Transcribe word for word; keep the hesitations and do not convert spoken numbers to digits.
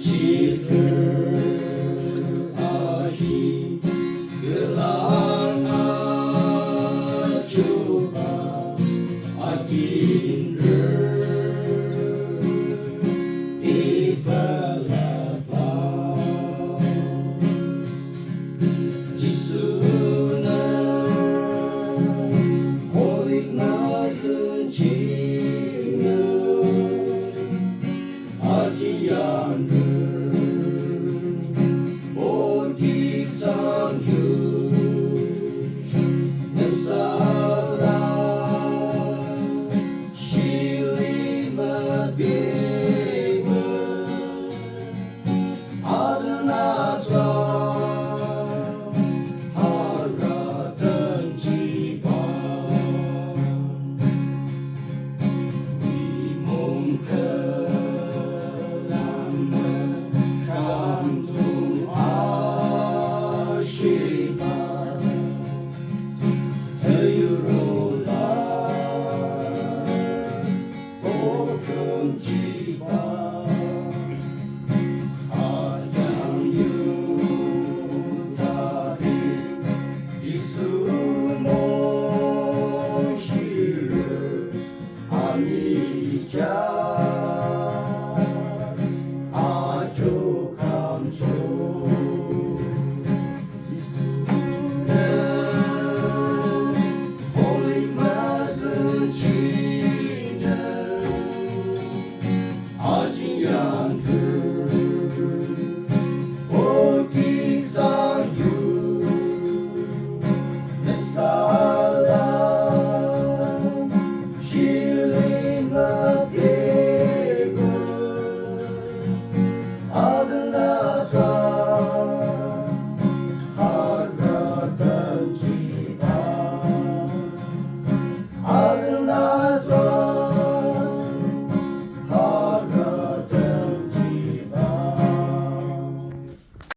Jikü ahi, külah achoba, akinrü, ipalaba. Jisunü, Holy Mother, chingnü, ajiyanrü, o ki thsangyush, nüsa la, shili mübebah. Adonai, hara tsanjiba. Wi mung khülang, khamtung ashiba. Tüyuro la, o khümjiba. Ajangyutsade, Jisu moshirü, amikya, ajo kamcho. Jisunü, Holy Mother, chingnü, ajiyanrü,